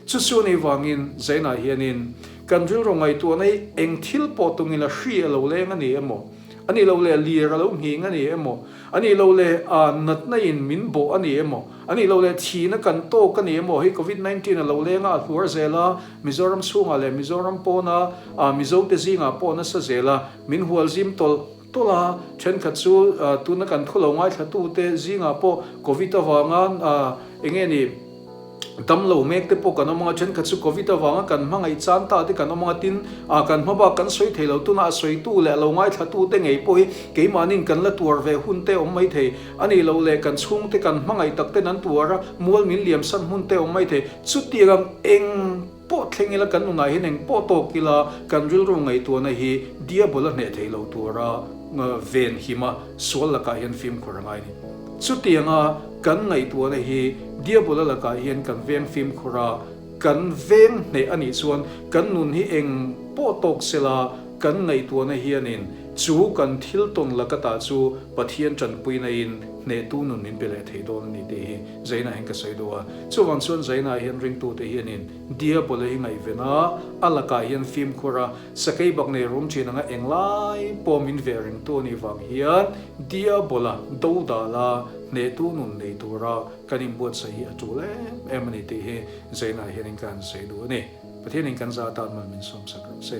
Chu chu anih vangin Zainah hianin kan rilru ngaihtuahna hi eng thil pawh tungin a hri a lo leng a ni emaw, a nih loh leh lir a lo nghing a ni emaw, a nih loh leh natna in min bawh a ni emaw, a nih loh leh thihna kan tawk a ni emaw, hei Covid 19 a lo leng a, a hluar zel a, Mizoram chhungah leh Mizoram pawna Mizote zingah pawh nasa zel a, min hual zim tawlh tawlh a, thenkhat chu tuna kan thu lo ngaithlatute zingah pawh Covid avanga eng nge ni damlo mek te pawh kan awm ang a, thenkhat chu Covid avanga kan hmangaih chan ta te kan awm ang a, tin kan hma bak kan sawi thei lo, tuna a sawitu leh a lo ngaithlatute ngei pawh hi keimahniin kan la tuar ve hun te awm mai thei a nih loh leh kan chhungte kan hmangaih tak ten an tuar a, mual min liamsan hmun te awm mai thei. Chutiang ang eng pawh thleng ila kan nunah hian eng pawh tawk ila kan rilru ngaihtuahna hi Diabol a hneh thei lo tura ven hima sual lakah hian fimkhur a ngai a ni. Chutianga kan ngaihtuahna hi Diabol a lakah hian kan veng fimkhur a, kan veng hneh a nih chuan kan nun hi eng pawh tawk sela kan ngaihtuahna hianin chu kan thil tawn lakatah chu Pathian tanpuina in hnehtu nun min pe leh thei dawn a ni tih hi Zainah hian ka sawi duh a. Chuvang chuan Zainah hian ringtute hianin Diabola hi ngaihven a, a lakah hian fimkhur a, sakei bak nei rum thin anga englai pawh min veh ringtu a nih vang hian Diabola dodala hnehtu nun nei tura kan inbuatsaih hi a tul em em a ni tih hi Zainah hianin ka han sawi duh a ni. Pathianin kan za atan mal min sawmsak rawh se.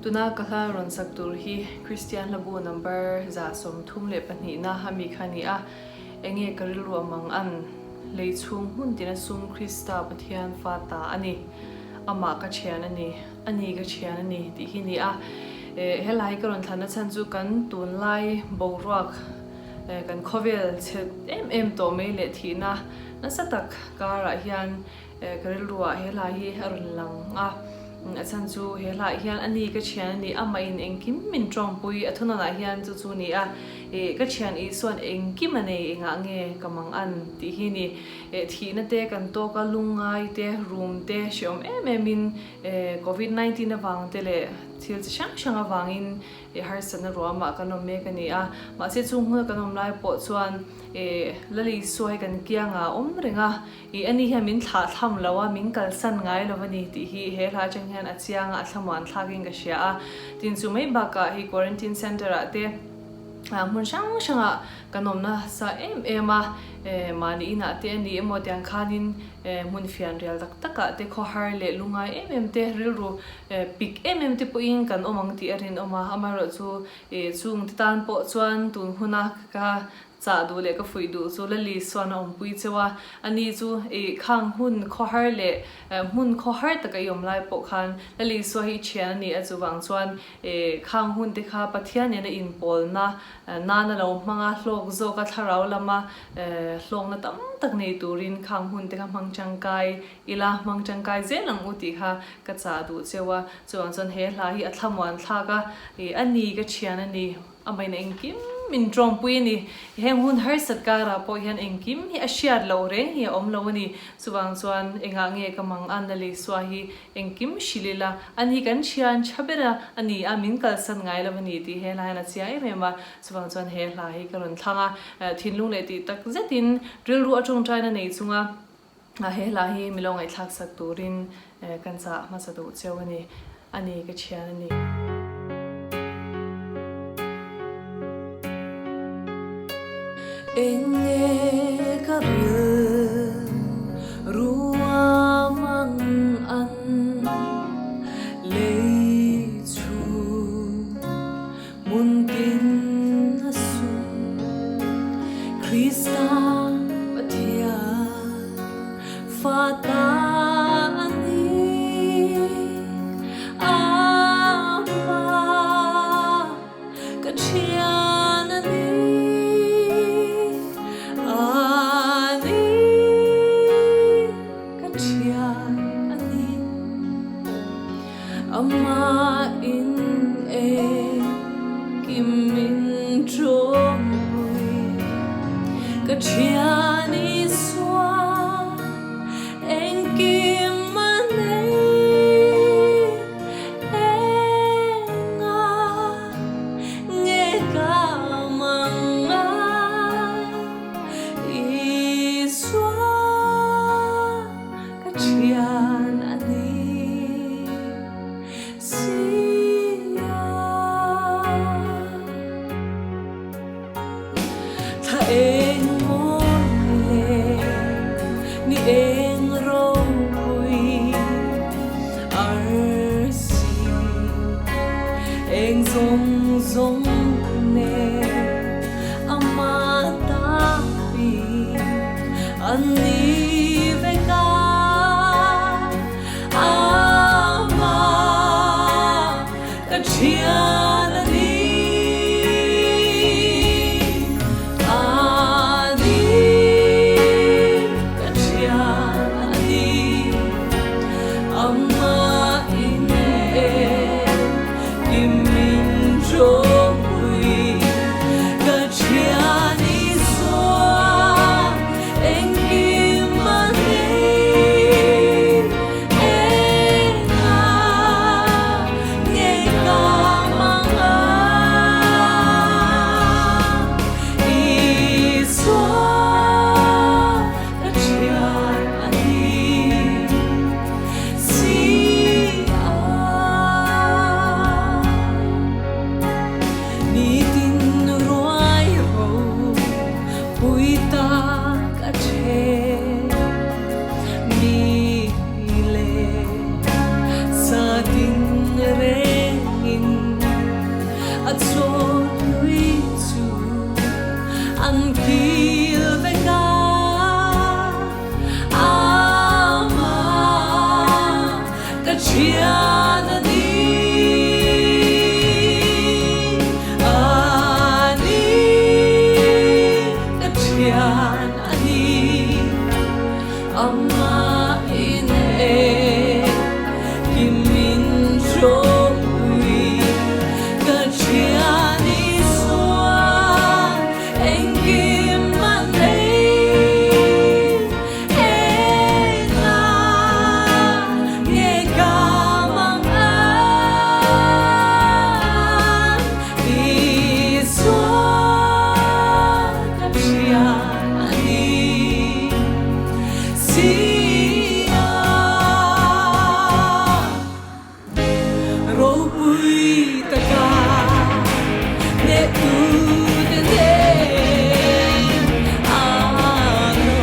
Tuna ka hla rawn sak tur hi Kristian hlabu number 32 na a mi kha a ni a. Enge ka rilru a mang an? Lei chhung hmun tina sum Krista Pathian fa ta a ni. Amah ka thian a ni, a ni ka thian a ni tih hi ni a. Helai ka rawn thlanna chhan chu kan tunlai boruak kan khawvel chhe em em tawh mai leh thihna nasa tak karah hian Ka rilruah he hla hi a rawn lang a, a chhan chu he hlaah hian a ni ka thian a ni, amah in engkim min tawngpui a thunawnah hian chu chu ni a, ih ka thian Isuan engkim a nei engah nge ka mang an tih hi ni, ih thihna te kan tawk a lungngai te rum te hreawm em em in covid 19 avang te leh thil chi hrang hrang avangin ih harsatna ruamah kan awm mek a ni a, mahse chung huna kan awm lai pawh chuan ih Lal Isua hi kan kiangah a awm reng a. I ani hian min thlah thlam lo a, min kalsan ngai lo a ni tih hi he hla atang hian a chiang a, a thlamuan thlakin ka hria a. Tin chu mai bakah hei quarantine centre ah te hmun hrang hrangah kan awm nasa em em a, mahni inah te a ni emaw tiang khanin hmun fian rial tak takah te khawhar leh lungai em em te rilru pik em em te pawhin kan awm ang tih a rinawm a, amaherawhchu chung te tan pawh chuan tun huna ka. chah duh leh ka fuih duh chu Lali suan a awmpui cheu a, ani chu i khang hun khawhar leh hmun khawhar taka i awm lai pawh khan Lali sua hi i thian a ni a, chuvang chuan i khang hun te kha Pathian nena inpawlna nana lo hmang a, hlawk zawka thlarau lama hlawkna tam tak nei turin khang hun te kha hmang tangkai ila, hmang tangkai zel ang u tih kha ka chah duh cheu a, chuvang chuan he hla hi a thlamuan thlak a, i a ni ka thian a ni. Amahin engkim min tawngpui a ni. Heng hun harsat karah pawh hian engkim hi a hriat loh reng hi a awm lo a ni. Chuvang chuan engah nge ka mang an la Isua hi engkim hrilh ila, ani kan thian tha ber a a ni a, min kalsan ngai lo a ni tih he hla hian a chiang em em a. Chuvang chuan he hla hi ka rawn thlang a, thinlung leh tih tak zetin rilru a tawngtaina nei chunga, He hla hi milo ngaihthlak sak turin kan chah hmasa duh cheu a ni. A ni ka thian a ni. Eng nge ka ril ruam ang an lei chu Hmun tin a sum Krista Pathian fa ta a ni. Amah ka thian a ni. A ni ka thian a ni. Amah in engkim min tawngpui, ka thian Isua engkim a nei, enga nge ka mang a Isua. Ka thian a ni sia. Thla eng mawi leh ni eng ropui arsi eng zawng zawng nen amah tapi an ni vek a, Amah ka thian a ni. A ni ka thian a ni, Amah in engkim min ropui ka thian Isua engkim a ni enga nge ka mang a Isua ka thian a ni si a. Nitin ruai ro pui tak a then mi le sa tin rengin a chawn lui chu an kil vek a Amah ka thian a ni. A ni ka thian a ni. Amah in engkim min ropui ka thian Isua engkim a nei. Enga nge ka mang an Isua ka thian a ni si a. Ropui taka neh tute nen a lo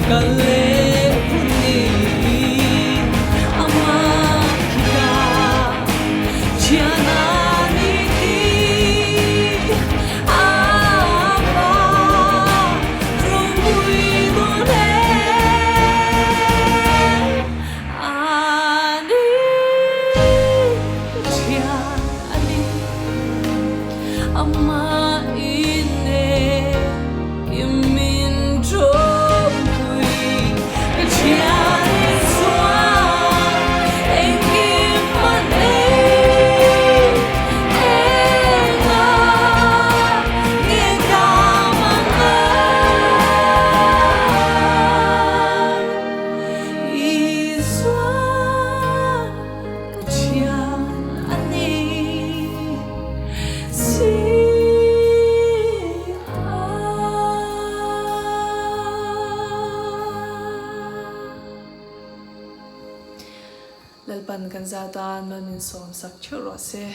kal leh hun ni amah khi ka thian a ni tih amah. Lalpan kan za tan mal min sawm sak theuh rawh se.